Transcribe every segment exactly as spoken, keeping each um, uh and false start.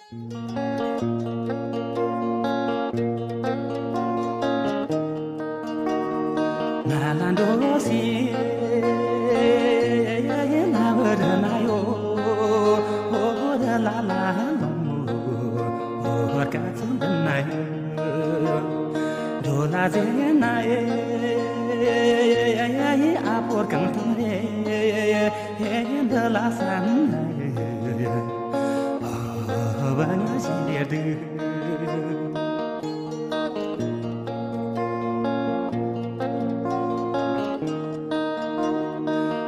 ང་ལ་འགྲོ་སྲིད་ང་བུ་རི་ན་ཡོད། ཨོ་རི་ལ་ལ་ལོང་། ཨོ་དཀའ་ཚེགས་འདི་ན་ཡོད། འགྲོ་ལ་ཟེར་ན་ཨེ་ཨ་ཕོར་གང་བཏང་རེད། འདི་ལ་བསམ་ན་ཨེ་ཨོ་བ་ང་ཞིག་རེད་འདུག་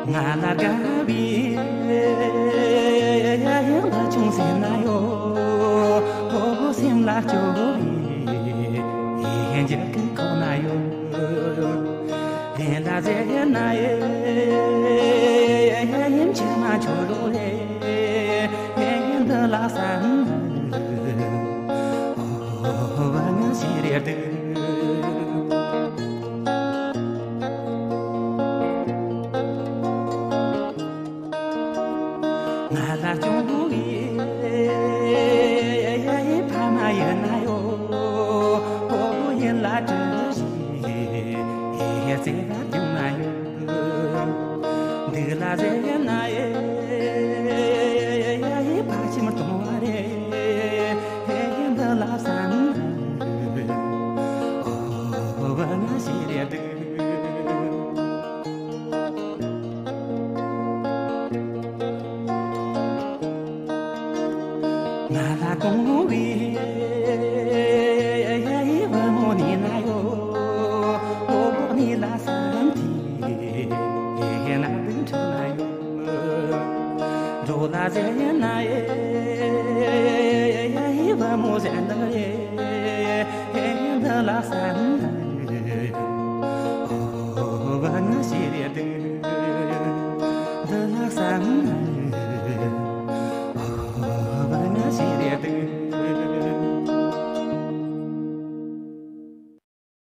ང་ལ་དགའ་བའི་ཡང་ལ་ཆུང་ཟེར་ན་ཡོད། ཨོ་སེམས་ལ་སྐྱོ་བའི་ཡང་འཇིགས་སྐད་ཁོག་ན་ཡོད། ལན་ལ་ཟེར་ན་ཡང་ཕྱིར་མ་འཆོར་རོགས་རེད། འདི་ལ་བསམ་ཨོ་བ་ང་ཞིག་རེད་འདུག་ང་ལ་སྐྱོ་བའི་ཕ་མ་ཡིན་ན་ཡོད། ཨོ་ཡིན་ལ་བཀྲ་ཤིས་བརྩེ་བ་སྐྱོང་ན་ཡོད། འདི་ལ་ཟེར་ན་ཡེ་ཕ་ཕྱིར་མི་གཏོང་བ་རེད། འདི་ལ་བསམ་ཨོ་བ་ང་ཞིག་རེད་འདུག་ང་ལ་དགོངས་པའི་བུ་མོ་ནི་ན་ཡོད། ཨོ་ནི་ལ་བསམ་དེ་ན་དུང་ཁྲོ་ན་ཡོད། འགྲོ་ལ་ཟེར་ན་ཡེ་བུ་མོ་ཟེར་ན་རེད། འདི་ལ་བསམ་